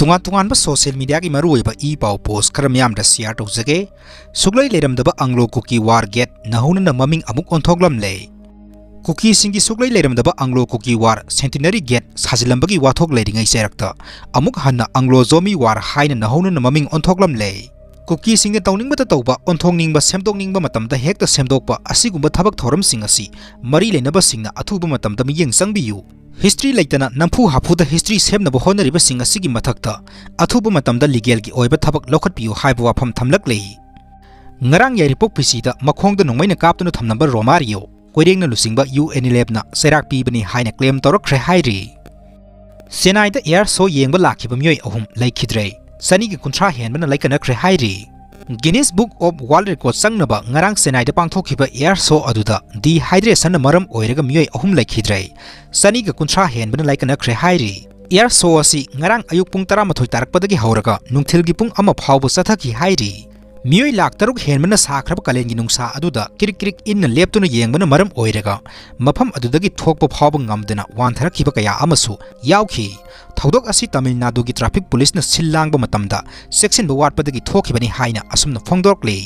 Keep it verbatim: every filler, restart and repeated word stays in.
ꯇꯣꯉꯥꯟ ꯇꯣꯉꯥꯟꯕ social mediaꯒꯤ ꯃꯔꯨꯑꯣꯏꯕ ꯏ ꯄꯥꯎ post ꯈꯔ ꯃꯤꯌꯥꯝꯗ share ꯇꯧꯖꯒꯦ꯫ ꯁꯨꯛꯂꯩ ꯂꯩꯔꯝꯗꯕ Anglo Kuki War gate ꯅꯧꯍꯧꯅꯅ ꯃꯃꯤꯡ ꯑꯃꯨꯛ ꯑꯣꯟꯊꯣꯛꯂꯝꯂꯦ꯫ ꯀꯨꯀꯤꯁꯤꯡꯒꯤ ꯁꯨꯛꯂꯩ ꯂꯩꯔꯝꯗꯕ Anglo Kuki War centenary gate ꯁꯥꯖꯤꯜꯂꯝꯕꯒꯤ ꯋꯥꯊꯣꯛ ꯂꯩꯔꯤꯉꯩ ꯆꯩꯔꯛꯇ ꯑꯃꯨꯛ ꯍꯟꯅ Anglo Zomi War ꯍꯥꯏꯅ ꯅꯧꯍꯧꯅꯅ ꯃꯃꯤꯡ ꯑꯣꯟꯊꯣꯛꯂꯝꯂꯦ꯫ ꯀꯨꯀꯤꯁꯤꯡꯅ ꯇꯧꯅꯤꯡꯕꯇ ꯇꯧꯕ, ꯑꯣꯟꯊꯣꯛꯅꯤꯡꯕ, ꯁꯦꯝꯗꯣꯛꯅꯤꯡꯕ ꯃꯇꯝꯗ ꯍꯦꯛꯇ ꯁꯦꯝꯗꯣꯛꯄ ꯑꯁꯤꯒꯨꯝꯕ ꯊꯕꯛ ꯊꯧꯔꯝꯁꯤꯡ ꯑꯁꯤ ꯃꯔꯤ ꯂꯩꯅꯕꯁꯤꯡꯅ ꯑꯊꯨꯕ ꯃꯇꯝꯗ ꯃꯤꯠꯌꯦꯡ ꯆꯪꯕꯤꯌꯨ꯫ History ꯂꯩꯇꯅ ꯅꯝꯐꯨ ꯍꯥꯐꯨꯗ history ꯁꯦꯝꯅꯕ ꯍꯣꯠꯅꯔꯤꯕꯁꯤꯡ ꯑꯁꯤꯒꯤ ꯃꯊꯛꯇ ꯑꯊꯨꯕ ꯃꯇꯝꯗ legalꯒꯤ ꯑꯣꯏꯕ ꯊꯕꯛ ꯂꯧꯈꯠꯄꯤꯌꯨ ꯍꯥꯏꯕ ꯋꯥꯐꯝ ꯊꯝꯂꯛꯂꯤ꯫ ꯉꯔꯥꯡ ꯌꯥꯏꯔꯤꯄꯣꯛ ꯄꯤꯁꯤꯗ ꯃꯈꯣꯡꯗ ꯅꯣꯡꯃꯩꯅ ꯀꯥꯞꯇꯨꯅ ꯊꯝꯂꯝꯕ ꯔꯣꯃꯥꯔꯤꯌꯣ ꯀꯣꯏꯔꯦꯡꯅ ꯂꯨꯆꯤꯡꯕ UNLFꯅ ꯆꯩꯔꯥꯛ ꯄꯤꯕꯅꯤ ꯍꯥꯏꯅ claim ꯇꯧꯔꯛꯈ꯭ꯔꯦ ꯍꯥꯏꯔꯤ꯫ ꯆꯦꯟꯅꯥꯏꯗ air show ꯌꯦꯡꯕ ꯂꯥꯛꯈꯤꯕ ꯃꯤꯑꯣꯏ ꯑꯍꯨꯝ ꯂꯩꯈꯤꯗ꯭ꯔꯦ꯫ ꯆꯅꯤꯒ ꯀꯨꯟꯊ꯭ꯔꯥ ꯍꯦꯟꯕꯅ ꯂꯩꯀꯠꯅꯈ꯭ꯔꯦ ꯍꯥꯏꯔꯤ꯫ Guinness Book of World Record ꯆꯪꯅꯕ ꯉꯔꯥꯡ ꯆꯦꯟꯅꯥꯏꯗ ꯄꯥꯡꯊꯣꯛꯈꯤꯕ air show ꯑꯗꯨꯗ dehydrationꯅ ꯃꯔꯝ ꯑꯣꯏꯔꯒ ꯃꯤꯑꯣꯏ ꯑꯍꯨꯝ ꯂꯩꯈꯤꯗ꯭ꯔꯦ꯫ ꯆꯅꯤꯒ ꯀꯨꯟꯊ꯭ꯔꯥ ꯍꯦꯟꯕꯅ ꯂꯩꯀꯠꯅꯈ꯭ꯔꯦ ꯍꯥꯏꯔꯤ꯫ Air show ꯑꯁꯤ ꯉꯔꯥꯡ ꯑꯌꯨꯛ ꯄꯨꯡ ꯇꯔꯥꯃꯥꯊꯣꯏ ꯇꯥꯔꯛꯄꯗꯒꯤ ꯍꯧꯔꯒ ꯅꯨꯡꯊꯤꯜꯒꯤ ꯄꯨꯡ ꯑꯃ ꯐꯥꯎꯕ ꯆꯠꯊꯈꯤ ꯍꯥꯏꯔꯤ꯫ ꯃꯤꯑꯣꯏ ꯂꯥꯈ ꯇꯔꯨꯛ ꯍꯦꯟꯕꯅ ꯁꯥꯈ꯭ꯔꯕ ꯀꯥꯂꯦꯟꯒꯤ ꯅꯨꯡꯁꯥ ꯑꯗꯨꯗ ꯀ꯭ꯔꯤꯛ ꯀ꯭ꯔꯤꯛ ꯏꯟꯅ ꯂꯦꯞꯇꯨꯅ ꯌꯦꯡꯕꯅ ꯃꯔꯝ ꯑꯣꯏꯔꯒ ꯃꯐꯝ ꯑꯗꯨꯗꯒꯤ ꯊꯣꯛꯄ ꯐꯥꯎꯕ ꯉꯝꯗꯅ ꯋꯥꯟꯊꯔꯛꯈꯤꯕ ꯀꯌꯥ ꯑꯃꯁꯨ ꯌꯥꯎꯈꯤ꯫ ꯊꯧꯗꯣꯛ ꯑꯁꯤ ꯇꯥꯃꯤꯜ ꯅꯥꯗꯨꯒꯤ traffic policeꯅ ꯁꯤꯜ ꯂꯥꯡꯕ ꯃꯇꯝꯗ ꯆꯦꯛꯁꯤꯟꯕ ꯋꯥꯠꯄꯗꯒꯤ ꯊꯣꯛꯈꯤꯕꯅꯤ ꯍꯥꯏꯅ ꯑꯁꯨꯝꯅ ꯐꯣꯡꯗꯣꯔꯛꯂꯤ꯫